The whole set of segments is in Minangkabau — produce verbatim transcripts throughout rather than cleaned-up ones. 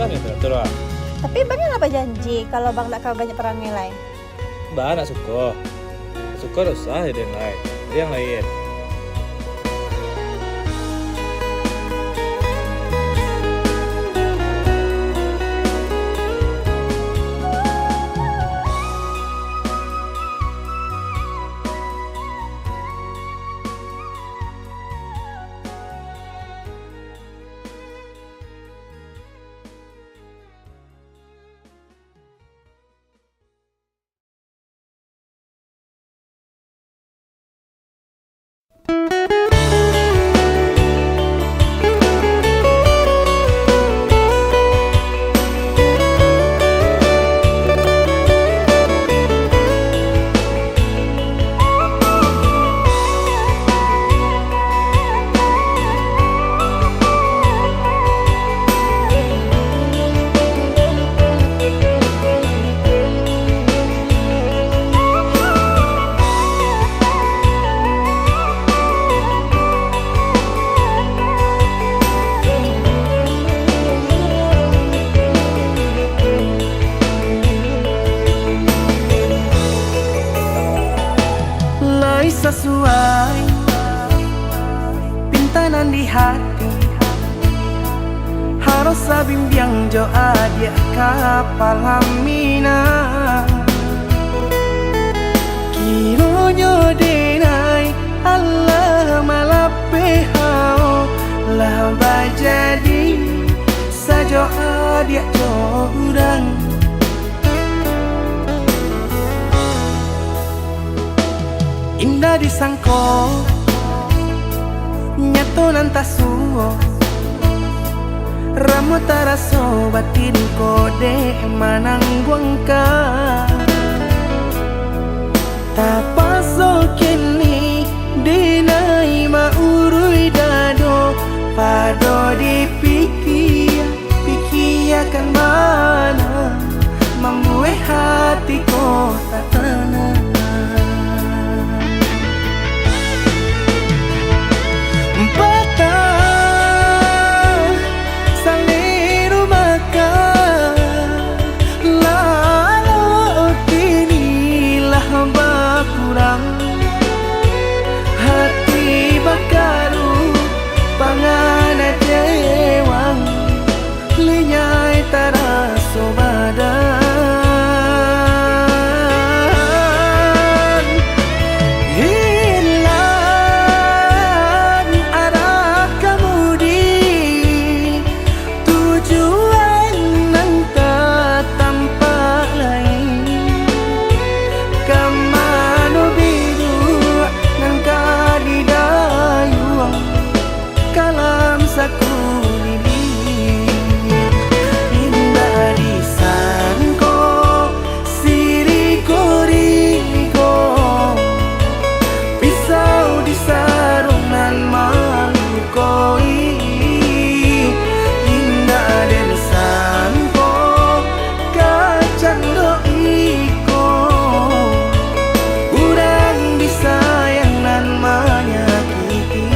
Bang, ya, teratur, ah. Tapi Bang lah bajanji kalau Bang ndak ka banyak parangai lai. Bang ndak suko. Suko dosa, ya, den lai. Jadi yang lain. Lai sasuai pinta nan di hati, harus sabimbiang jo adiak ka palamina. Kironyo denai alah malapeh hao, lah bajadi sajo adiak jo urang. Indak disangko, nyato nan tasuo, ramuah taraso batin ko dek manangguangkan. Tapaso kini dinai maurui dado, pado dipikia, pikiakan bana, mambuek hati ko tak tanang. Patah salero makan, lalok kini lah bakurang. Hati bakaruh, pangan kecewang, linyai taraso badan. Hilang arah kamudi, tujuan nan tak tampak lai. Ka mano biduak nan ka didayuang, kalam sakuliliang. Indak disangko, siriko-riko, pisau di sarung nan malukoi. Indak den sangko, kacando iko, urang disayang nan manyakiti.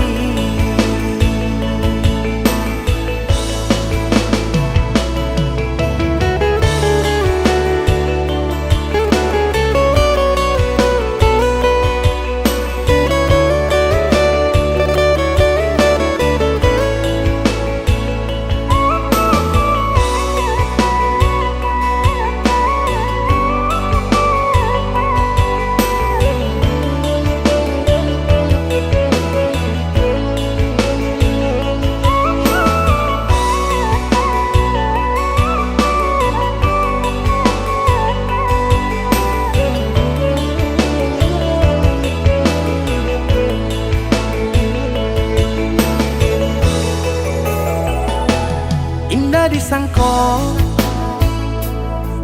Indak disangko,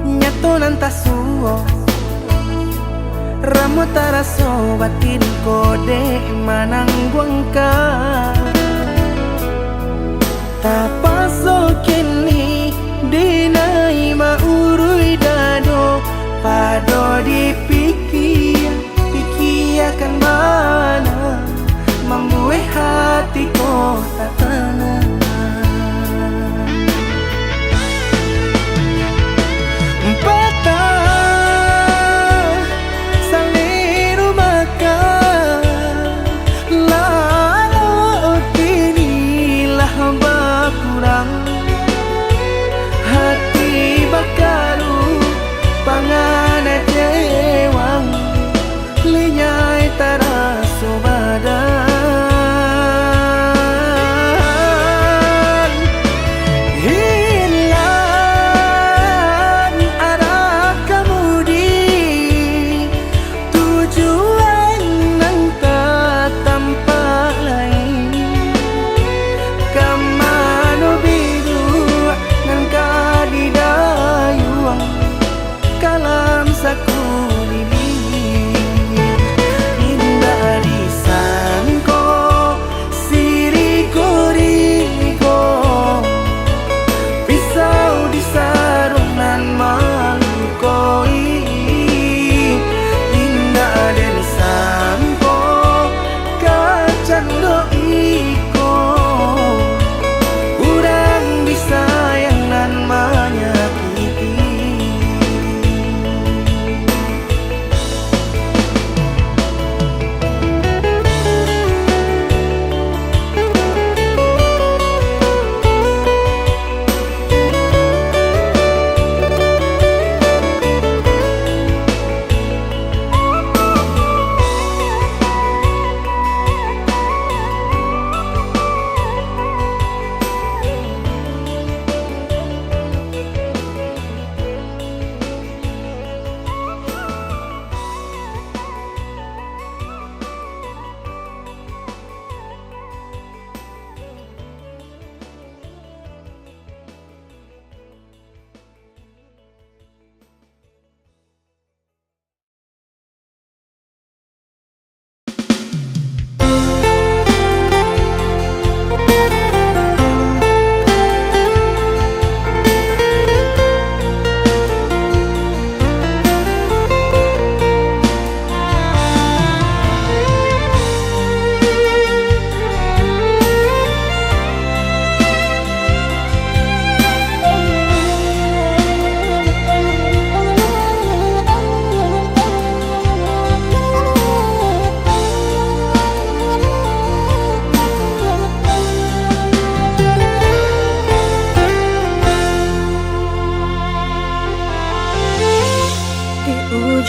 nyato nan tasuo, ramuah taraso batin ko dek manangguangkan. Tapaso kini dinai maurui dado, pado dipikia, pikiakan bana, mambuek hati ko tak tanang.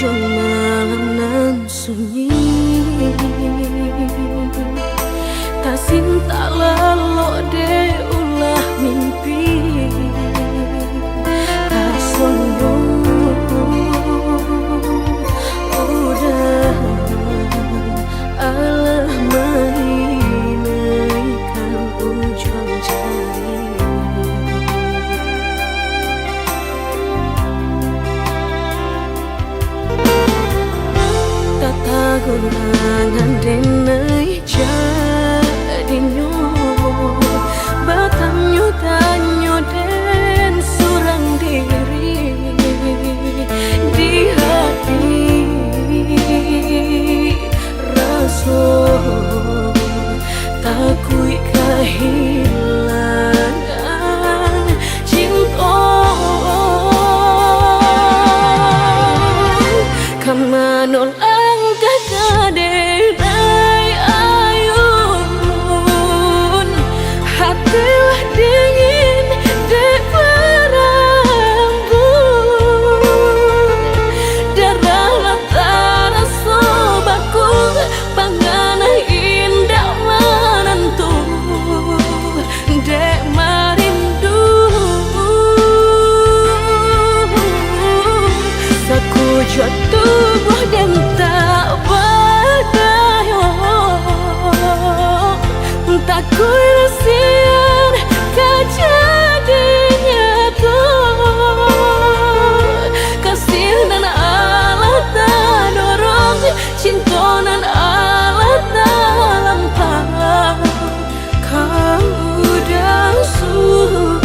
Malam nan sunyi, tasintak lalok dek ulah mimpi. Tasonyo udan alah mainaikan ujuang jari. Tataguang angan denai jadinyo, batanyo-tanyo den surang diri di hati. Raso takuik kahilangan cinto. Ka mano langkah ka denai ayun? Hati lah dingin dek barambun. Darah lah taraso baku, panganai indak manantu dek marindu. Sakujuak tubuah den tak badayo, takuik sian ka jadi nyato. Kasih nan alah tadorong, cinto nan alah talampau, ka udan surang.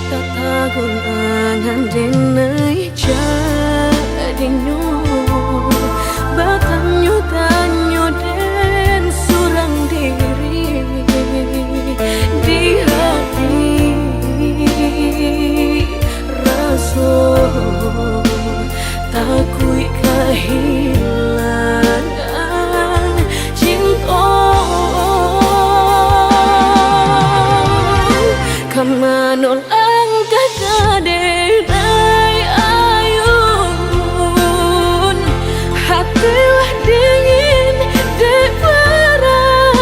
Tataguang angan denai jadinyo, batanyo-tanyo den surang diri di hati. Raso takuik kahilangan cinto. Ka mano langkah ka denai ayun? Hati lah dingin dek barambun.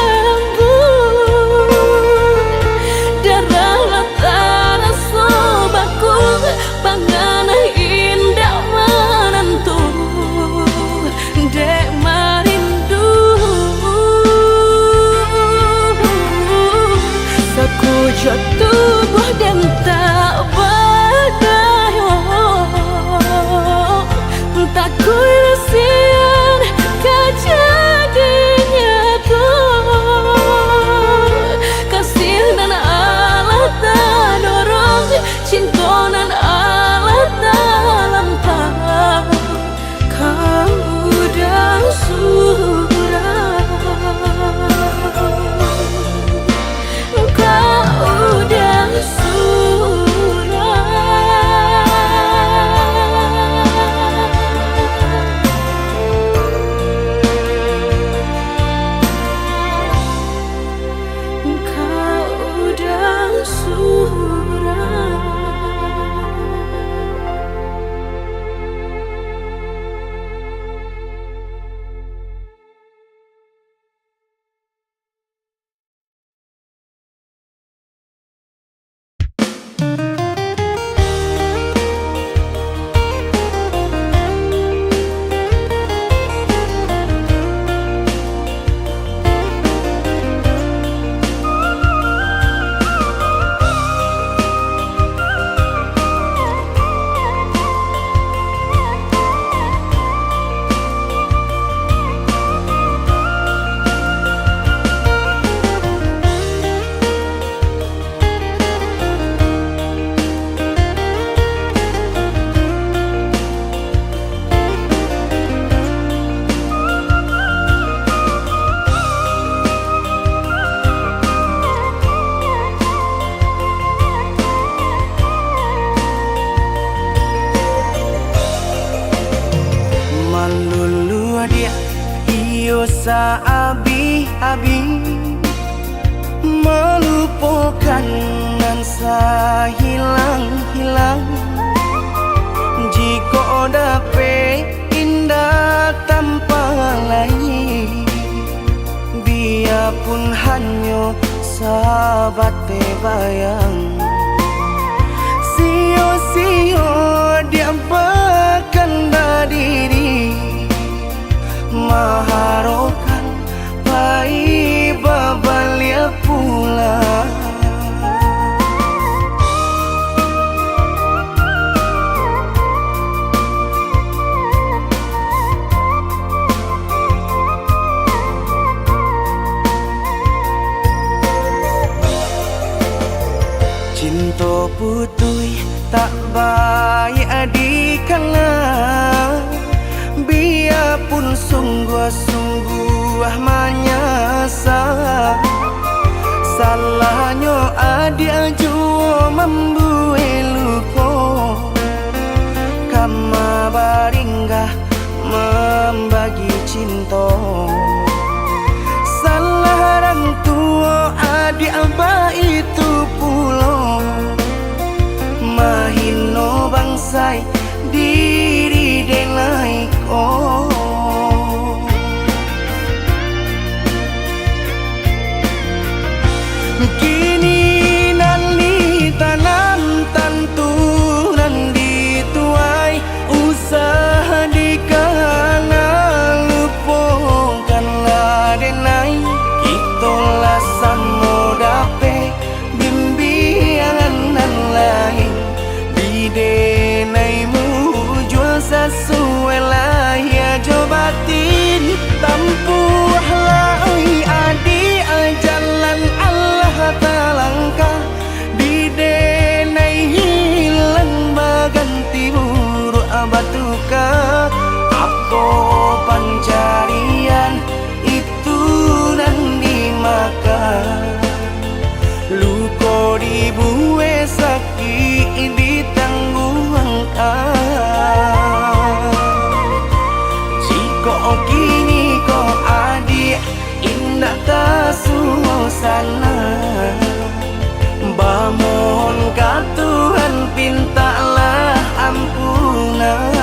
Darah lah taraso baku, panganai indak manantu dek marindu. Sakujuak tubuah den tak ba Saabih-abih malupokan nan sahilang-hilang. Jikok dapek indak tampa lai, biapun hanyo sabateh bayang. Sio-sio diampakan badiri, maharokan pai babaliak pulang. Cinto putuih tak baiak dikana, biapun sungguah-sungguah manyasa. Salahnyo adiak juo mambuek luko, kama baringgah mambagi cinto. Salah rang tuo adiak baitu pulo, mahino bangsai diri denai ko. Kini nan ditanam tantu nan dituai, usah dikana, lupokanlah denai. Kito lah samo dapek bimbiangan nan lain, di denai mujua sasuai lahia jo batin. Tampuahlah oi adiak jalan alah talangkah, di denai hilang baganti buruak batuka. Apo pancarian itu nan dimakan? Luko dibuek, sakik ditangguangkan. Jikok kini ko adiak indak tasuo sanak, bamohon ka Tuhan pintaklah ampunan.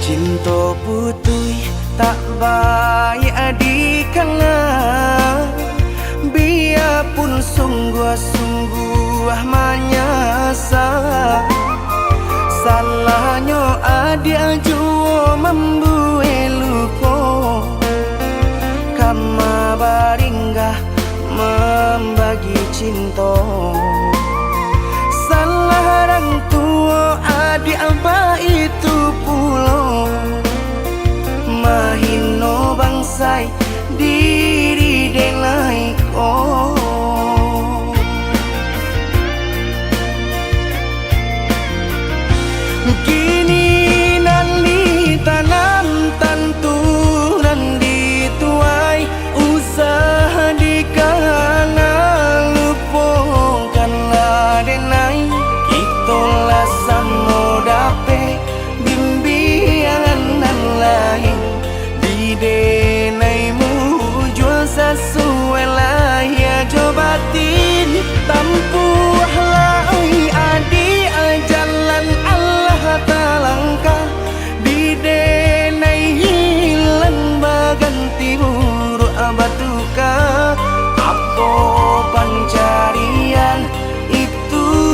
Cinto putuih tak baiak dikana, biapun sungguah-sungguah manyasa. Salahnyo adiak juo mambuek luko, kama baringgah mambagi cinto. Salah rang tuo adiak baitu pulo, mahino bangsai diri denai ko. Kini nan ditanam tantu nan dituai, usah dikana, lupokanlah denai. Kito lah samo dapek bimbiangan nan lain, di denai mujua sasuai lahia jo batin. Tampuahlah oi adiak jalan alah talangkah, di denai hilang baganti buruak batuka. Apo pancarian itu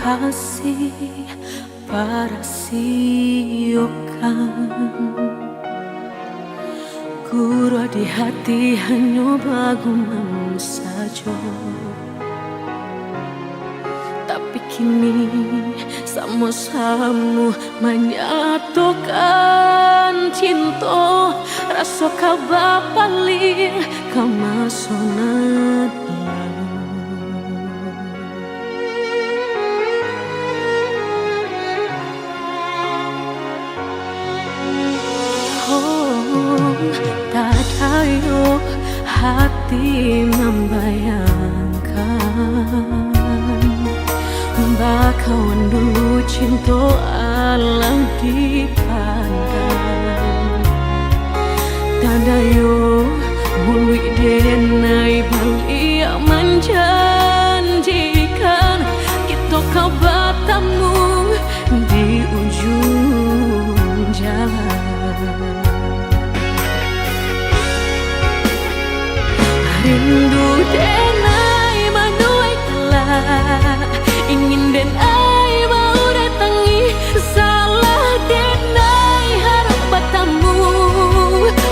Kasih parasiokan, guruah di hati hanyo bagumam sajo. Tapi kini samo-samo manyatokan cinto, raso ka bapaliang ka maso nan lalu. Oh, tadayo hati mambayangkan, bakawan dulu cinto alah dipandang. Tadayo muluik denai baliak manjanjikan, kito ka batamu di ujuang jalan. Rindu denai manuai kalak, ingin denai baurai tangih, salah denai harap batamu.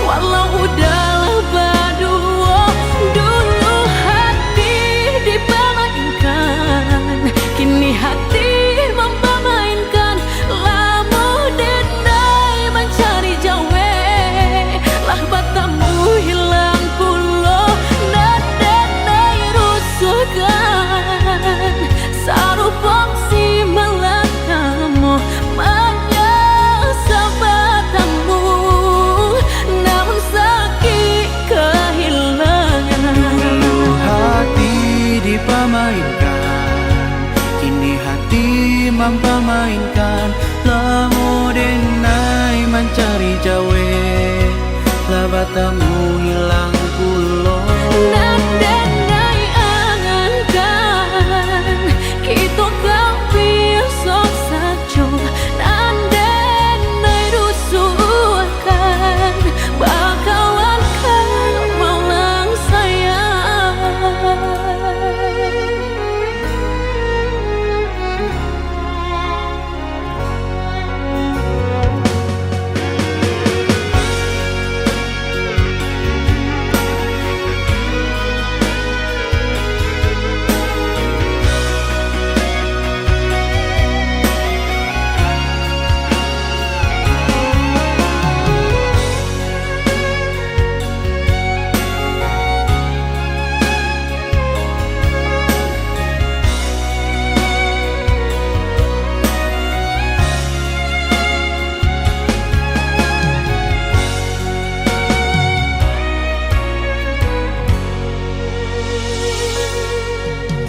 Walau udah lah baduo, dulu hati dipamainkan, kini hati mampamainkan. Lamo denai mancari jawek, lah batamu hilang pulo. Nan denai rusuahkan, sarupo si malakamo manyasah batamu, namun sakik kahilangan. Dulu hati dipamainkan, kini hati mampamainkan. Lamo denai mancari jawek, lah batamu hilang pulo. Nan denai angankan, kito ka biaso sajo. Nan denai rusuahkan, bakawan ka malang sayang.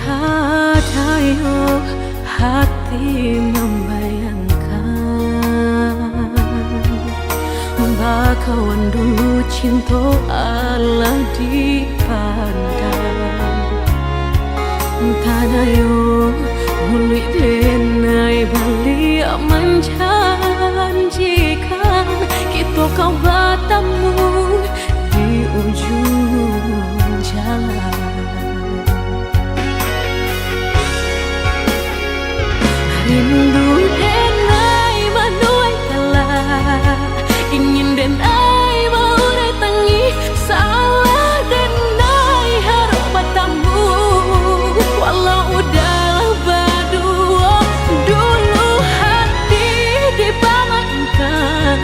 Tadayo hati mambayangkan, bakawan dulu cinto alah dipandang. Tadayo muluik denai baliak manjanjikan, kito ka batamu di ujuang jalan. Rindu denai manuai kalak, ingin denai baurai tangih, salah denai harap batamu. Walau udah lah baduo, dulu hati dipamainkan,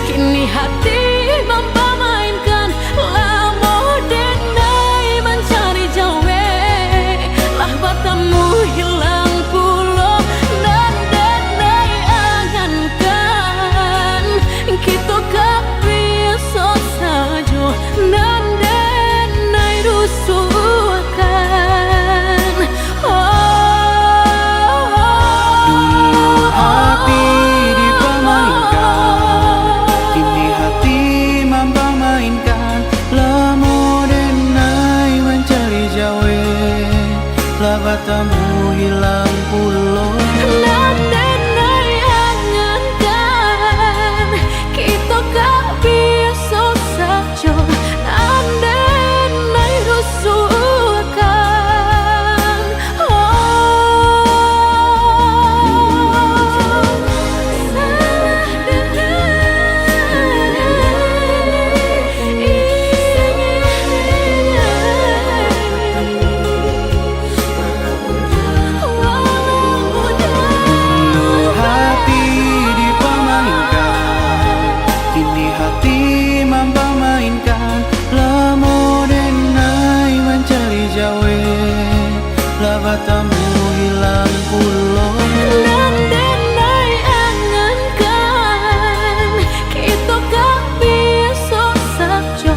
kini hati mampamainkan. Lamo denai mancari jawek, lah batamu hilang pulo. Nan denai angankan, kito ka biaso sajo. Nan denai rusuahkan, oh. Dulu hati dipamainkan, kini hati mampamainkan. Lamo denai mancari jawek, lah batamu hilang pulo. Nan denai angankan, kito ka biaso sajo. Nan denai rusuahkan, oh. Matamu hilang pulo. Nan denai angan-an, kito ka bisuak sajo.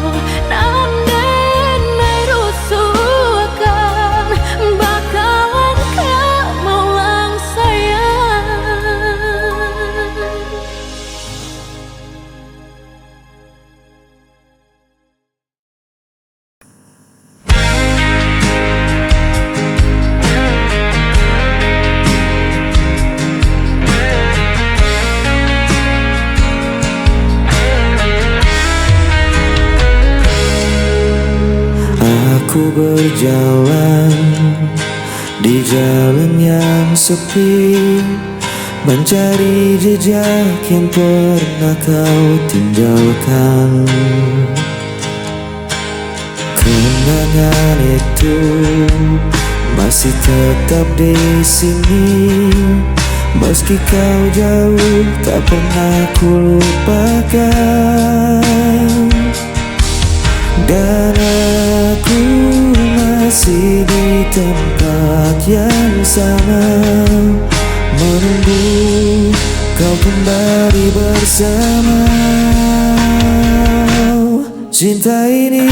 Nan denai rusuahkan, bakawan ka maulang sayang. Aku berjalan di jalan yang sepi, mencari jejak yang pernah kau tinggalkan. Kenangan itu masih tetap di sini, meski kau jauh tak pernah ku lupakan. Dan aku masih di tempat yang sama, menunggu kau kembali bersama. Cinta ini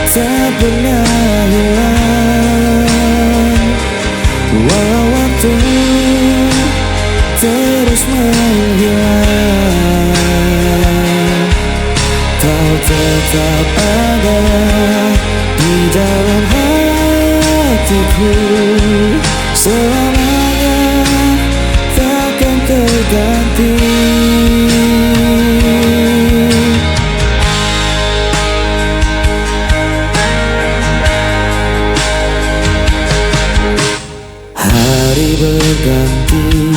tak pernah hilang, walau waktu terus menghilang, kau tetap ada di dalam hatiku, selamanya takkan terganti. Hari berganti,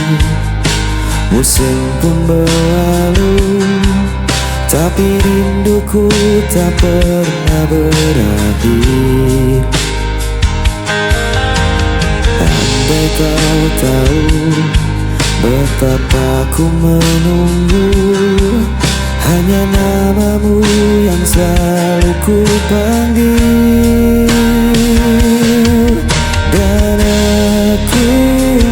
musim pun berlalu, tapi rinduku tak pernah berakhir. Andai kau tahu betapa ku menunggu, hanya namamu yang selalu ku panggil. Dan aku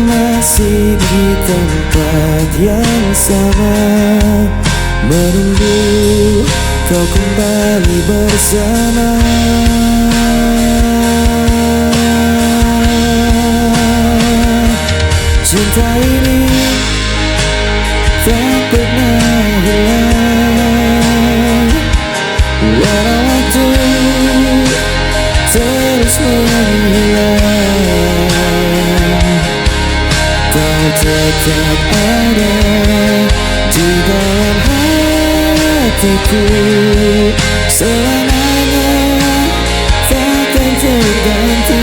masih di tempat yang sama, menunggu kau kembali bersama. Cinta ini tak pernah hilang, walau waktu terus menghilang, kau tetap ada di dalam hatiku, selamanya takkan terganti.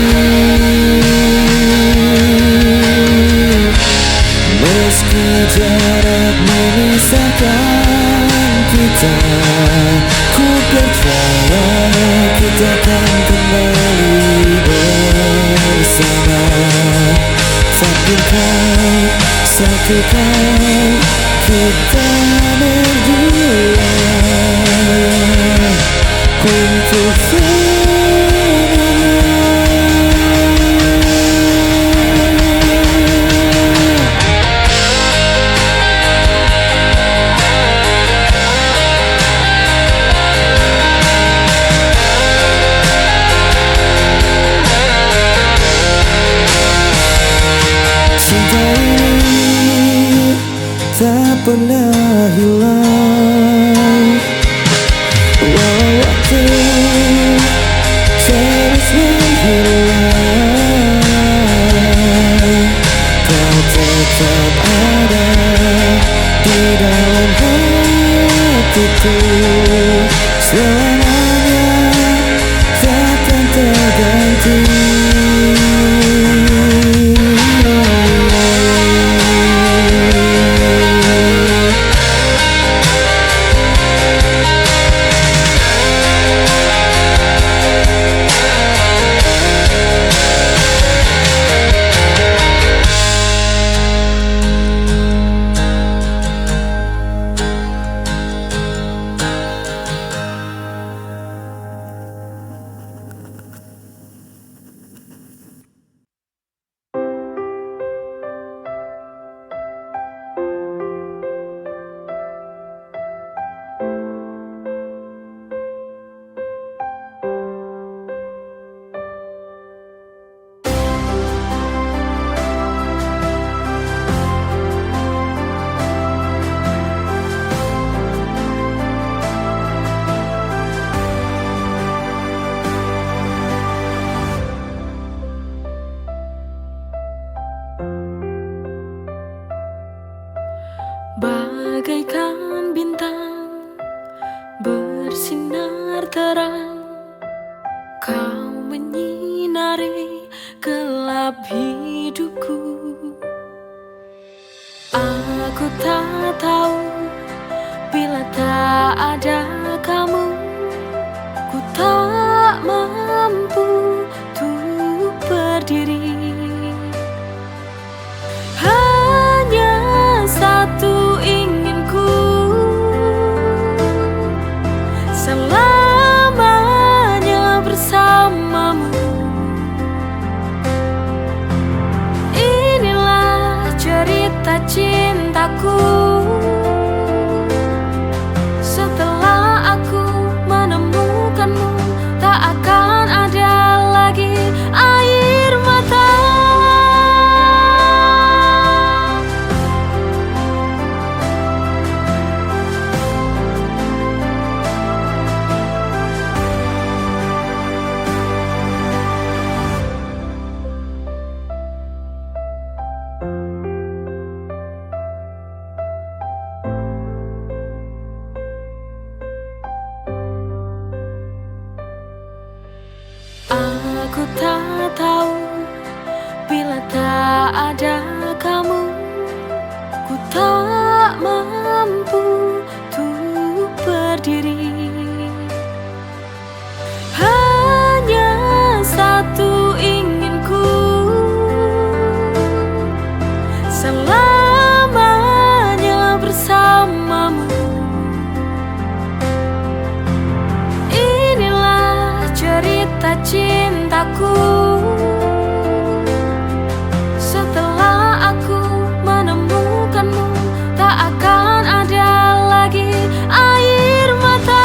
Meski jarak memisahkan kita, ku percaya kita akan kembali bersama. Takdirkan satukan kita berdua untuk selamanya. Cinta ini tak pernah hilang, walau waktu terus menghilang, kau tetap ada di dalam hatiku, selamanya takkan terganti. Gelap hidupku. Aku tak tahu bila tak ada kamu, ku tak mampu untuk berdiri. Hanya satu inginku, selamanya bersamamu. Inilah cerita cintaku. Setelah aku menemukanmu, tak akan ada lagi air mata. Aku tak tahu bila tak ada kamu, ku tak mampu untuk berdiri. Hanya satu inginku, selamanya bersamamu. Inilah cerita cintaku. Setelah aku menemukanmu, tak akan ada lagi air mata.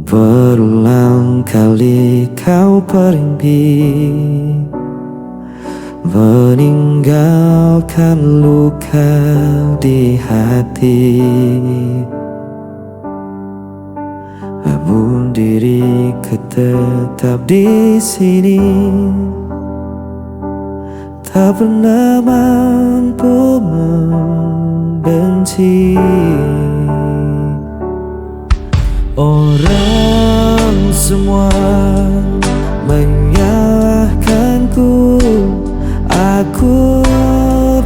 Berulang kali kau pergi, meninggalkan luka di hati. Namun diriku tetap di sini, tak pernah mampu membenci. Orang semua menyalahkanku, aku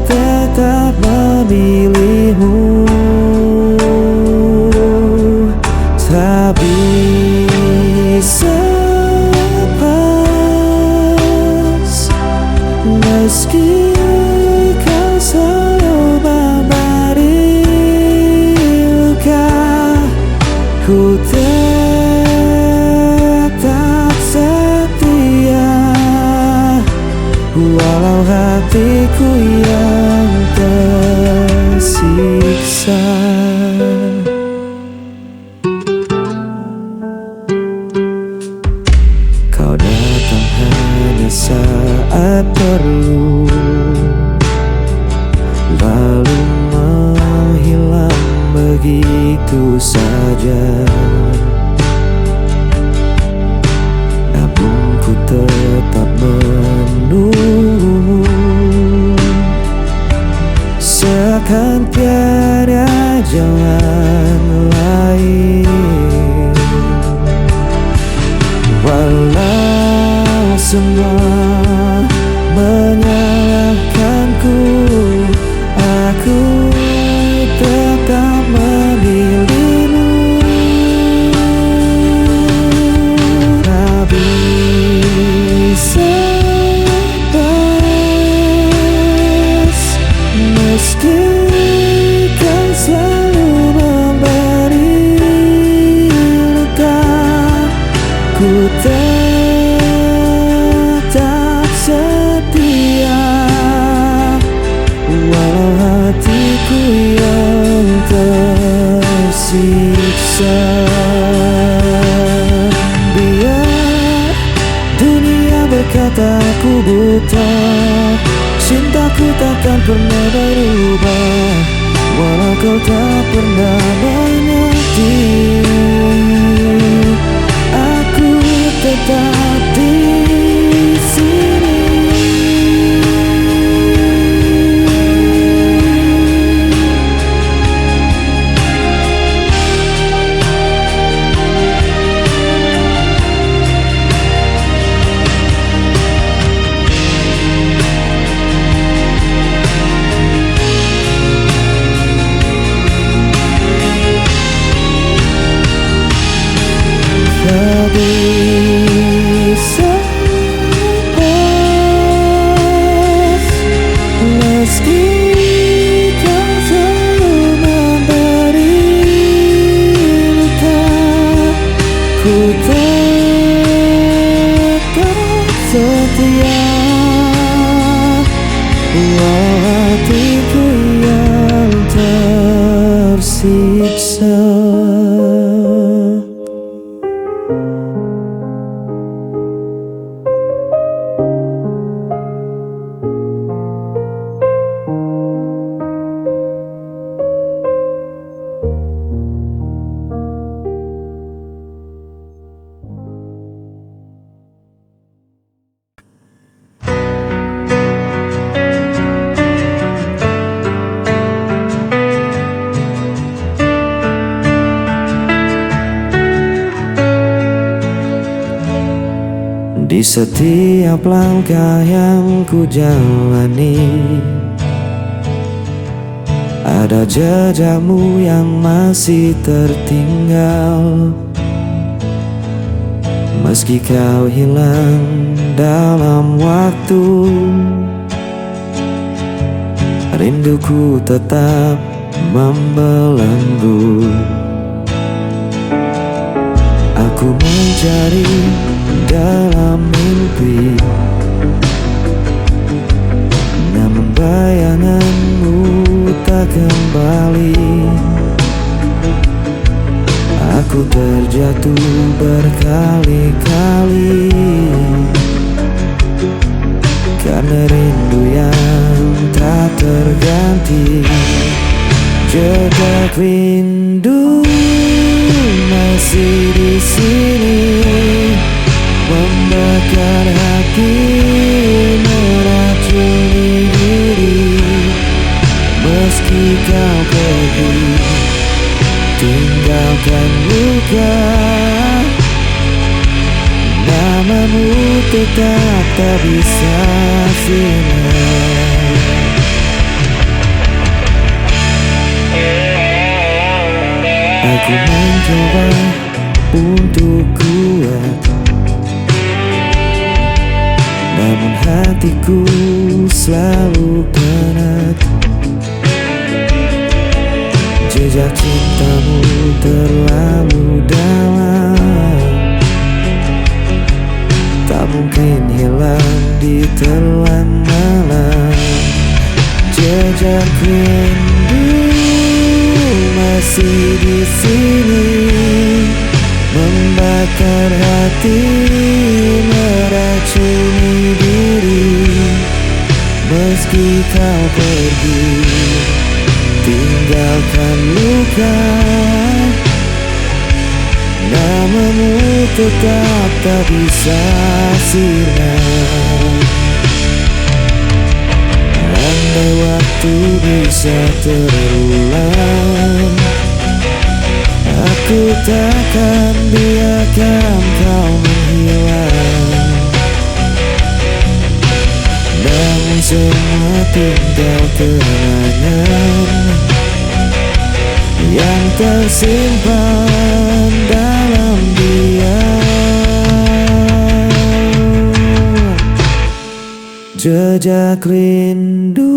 tetap memilihmu. Tapi selepas, meski kau selalu memberi luka, ku tetap setia, walau hatiku yang tersiksa. Kau datang hanya saat perlu, lalu menghilang begitu saja. Namun ku tetap menunggu, seakan tiada jalan lain. Walau semua menyalahkanku, aku tetap memilihmu. Tapi selepas, meski Pernah berubah, walau kau tak pernah mengerti. Aku tetap di sini. Meski kau selalu memberi luka, ku tetap setia, walau hatiku yang tersiksa. Di setiap langkah yang ku jalani, ada jejakmu yang masih tertinggal. Meski kau hilang dalam waktu, rinduku tetap membelenggu. Aku mencari dalam mimpi, namun bayanganmu tak kembali. Aku terjatuh berkali-kali karena rindu yang tak terganti. Jejak rindu masih di sini, membakar hati, meracuni diri. Meski kau pergi, tinggalkan luka, namamu tetap tak bisa sirna. Aku mencoba untuk kuat, namun hatiku selalu penat. Jejak cintamu terlalu dalam, tak mungkin hilang ditelan malam. Jejak rindu masih di sini, membakar hati, meracuni diri. Meski kau pergi, tinggalkan luka, namamu tetap tak bisa sirna. Andai waktu bisa terulang, aku takkan biarkan kau menghilang. Namun semua tinggal kenangan yang tersimpan dalam diam. Jejak rindu